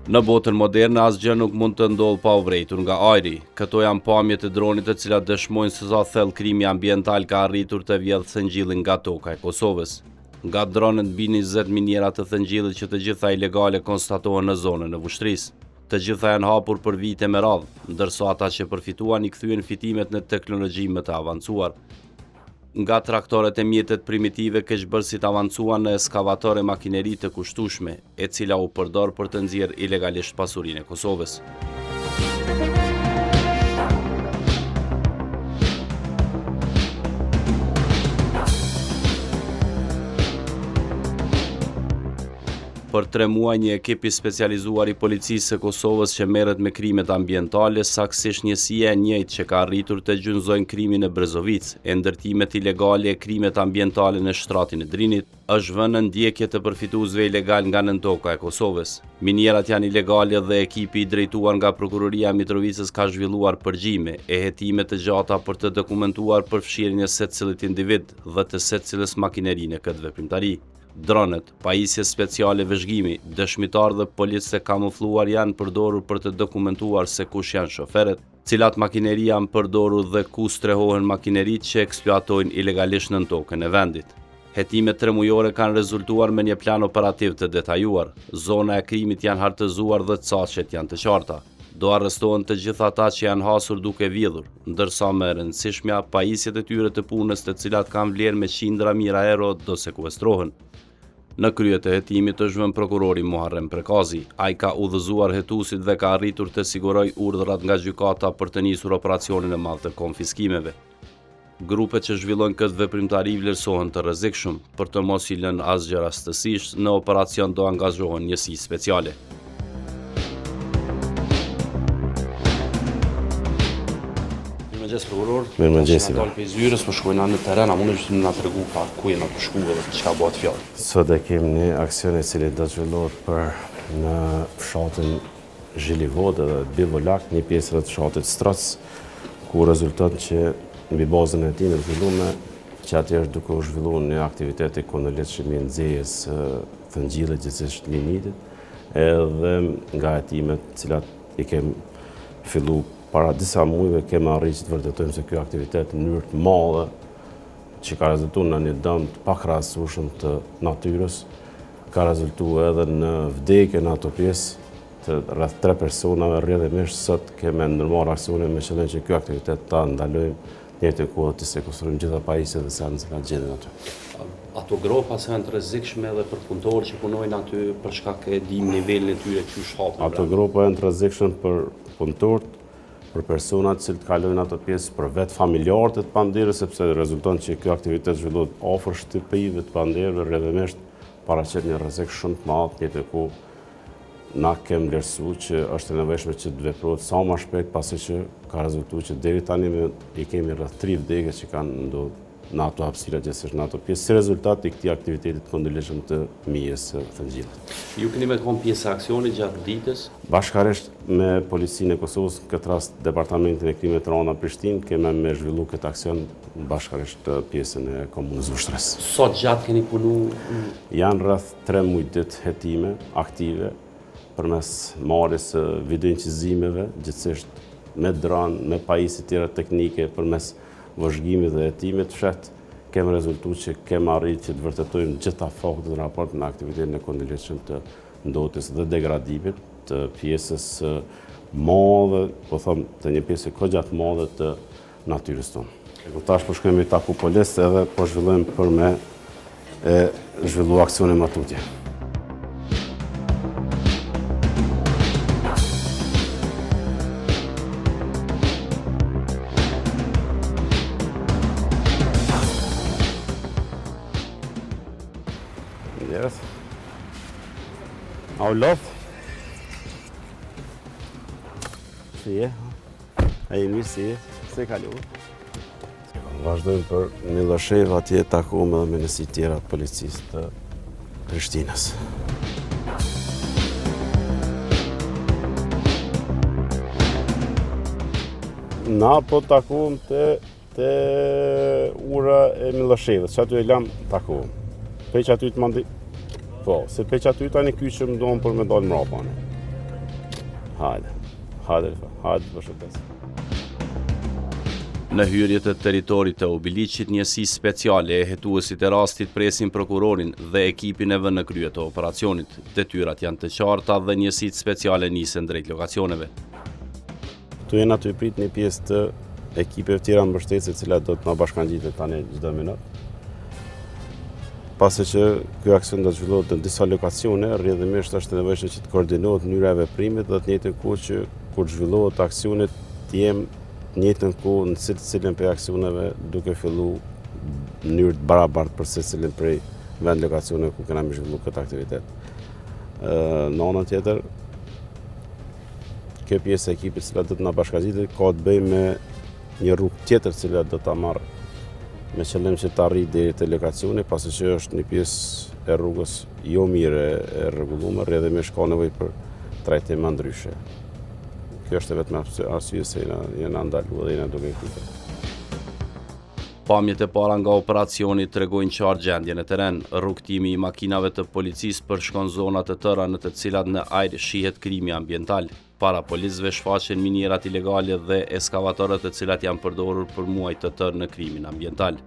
Në botën moderne asgjë nuk mund të ndodhë pa u vrejtur nga ajri. Këto janë pamjet e dronit të cilat dëshmojnë se sa thellë krimi ambiental ka arritur të vjedhë thëngjillin nga toka e Kosovës. Nga dronët mbi 20 miniera të thëngjillit që të gjitha ilegale konstatohen në zonën e Vushtrrisë. Të gjitha janë hapur për vite me radhë, ndërsa ata që përfituan i kthyen fitimet në teknologji më të avancuar. Nga traktorët e mjetet primitive keqbërësit avancuan në eskavator e makineri të kushtueshme, e cila u përdor për të nxjerrë ilegalisht pasurinë e Kosovës. Për tre muaj një ekip i specializuar i Policisë së Kosovës që merret me krimet ambientale, saktësisht njësia e njëjtë që ka arritur të gjunjëzojnë krimin në Brezovicë, e ndërtimet ilegale e krimet ambientale në shtratin e Drinit, është vënë në ndjekje të përfituesve ilegalë nga nëntoka e Kosovës. Minierat janë ilegale dhe ekipi i drejtuar nga Prokuroria e Mitrovicës ka zhvilluar përgjime e hetime të gjata për të dokumentuar përfshirjen e secilit individ dhe të secilës makineri në këtë veprimtari. Dronët, pajisje speciale vëzhgimi, dëshmitarë dhe policë të kamufluar janë përdorur për të dokumentuar se kush janë shoferët, cilat makineri janë përdorur dhe ku strehohen makineritë që eksploatojnë ilegalisht nëntokën e vendit. Hetimet tremujore kanë rezultuar me një plan operativ të detajuar. Zona e krimit janë hartëzuar dhe caqet janë të qarta. Do arrestohen të gjithë ata që janë hasur duke vjedhur, ndërsa më e rëndësishmja, pajisjet e tyre të punës të cilat kanë vlerë me qindra mijëra euro do sekuestrohen. Në krye të hetimit është vënë prokurori Muharrem Prekazi. Ai ka udhëzuar hetuesit dhe ka arritur të sigurojë urdhrat nga gjykata për të nisur operacionin e madh të konfiskimeve. Grupet që zhvillojnë këtë veprimtari vlerësohen të rrezikshëm, për të mos i lënë asgjë rastësisht, në operacion do angazhohen njësi speciale. Mirëmëngjes prokuror. Mirëmëngjes. Na dalë prej zyrës, po shkojna në terren, a mundesh të na tregu pak ku jena tu shku dhe për çka bëhet fjalë? Sot e kemi një aksion i cili do të zhvillohet për në fshatin Zhilivodë dhe Bivolak, një pjesë edhe të fshatit Stroc, ku rezulton që mbi bazën e hetimeve të fillume, që atje është duke u zhvillu një aktivitet i kundërligjshëm i nxehjes së thëngjillit, gjegjësisht linjitit, edhe nga hetimet të cilat i kem fillu para disa mujve, kemi arrit që të vërtetojmë se ky aktivitet në mënyrë të madhe, që ka rezultu në një dëm të pakrahasueshëm të natyrës, ka rezultu edhe në vdekje në ato pjesë të rreth tre personave, rrjedhimisht sot kemi ndërmarrë aksione me qëllim që ky aktivitet ta ndalojmë njëjtën kohë të sekuestrojmë gjitha pajisjet dhe sendet që gjenden aty. Ato gropa se janë të rrezikshme edhe për punëtorë që punojnë aty për shkak e dimë nivelin e tyre qysh hapen. Ato gropa janë të rrezikshme për punëtorët, për personat të cilët kalojnë ato pjesë, për vetë familjarët e të pandehurve, sepse rezulton që ky aktivitet zhvillohet afër shtëpive të pandehurve, rrjedhimisht paraqet një rrezik shumë të madh, njëjtën kohë na kem vlerësu që është e nevojshme që të veprohet sa ma shpejt, pasi që ka rezultu që deri tani i kemi rreth 3 vdekje që kanë ndodhur në ato hapësira gjegjësisht në ato pjesë, si rezultat i këtij aktiviteti të kundërligjshëm të mihjes së thëngjillit. Ju keni me konë pjesë e aksionit gjatë ditës? Bashkarisht me Policinë e Kosovës, në këtë rast Departamentin e Krimeve të Rënda Prishtinë, kemi me zhvillu këtë aksion bashkarisht pjesën e Komunës Vushtrrisë. Sa gjatë keni punu? Janë rreth 3 muj ditë hetime aktive përmes marrjes së videoincizimeve, gjegjësisht me dron, me pajisje tjera teknike, përmes vëzhgimit dhe hetimit të fshehtë, kemi rezultu që kemi arrit që të vërtetojmë gjitha faktet në raport me aktivitetin e kundërligjshëm të ndotjes dhe degradimit të pjesës së madhe, po them, të një pjese goxha të madhe të natyrës tonë. E tash po shkojmë me taku policët edhe po zhvillojmë për me e zhvillu aksionin më tutje. Njerëz. A u lodh? Si je? A je mirë si je? Si e kalu? Vazhdojmë për Milloshevë, atje takohem edhe me njësi tjera të policisë të Prishtinës. Na po takohem te Te ura e Milloshevës, që aty e lam takohem. Pej që aty të mandi... Po, se pej që aty tani kyçem donë për me dalë mrapa. Hajde. Hajde, hajde, të përshëndes. Në hyrje të territorit të Obiliqit, njësi speciale e hetuesit e rastit presin prokurorin dhe ekipin e vënë në krye të operacionit. Detyrat janë të qarta dhe njësitë speciale nisen drejt lokacioneve. Këtu jena tu prit një pjesë të ekipeve tjera mbështetëse të cilat do të na bashkangjiten tani çdo minutë. Pasi që ky aksion do të zhvillohet në disa lokacione, rrjedhimisht është e nevojshme që të koordinohet mënyra e veprimit dhe të njëjtën kohë që kur të zhvillohet aksioni të jem të njëjtën kohë në secilën prej aksioneve duke fillu në mënyrë të barabartë për secilën prej vend lokacioneve ku kena me zhvillu këtë aktivitet. Në anën tjetër, Kjo pjesë e ekipit cila do të na bashkangjitet ka të bëjë me një rrugë tjetër cila do ta marrë me qëllim që të arrijë deri te lokacioni, pasi që është një pjesë e rrugës jo mirë e rregulluar, rrjedhimisht ka nevojë për trajtim më ndryshe. Kjo është e vetmja arsye se jena, jena ndalu dhe jena duke i pritur. Pamjet e para nga operacioni tregojnë qartë gjendjen në terren. Rrugëtimi i makinave të policisë përshkon zona të tëra në të cilat në ajër shihet krimi ambiental. Para policëve shfaqen minierat ilegale dhe eskavatorët të cilat janë përdorur për muaj të tërë në krimin ambiental.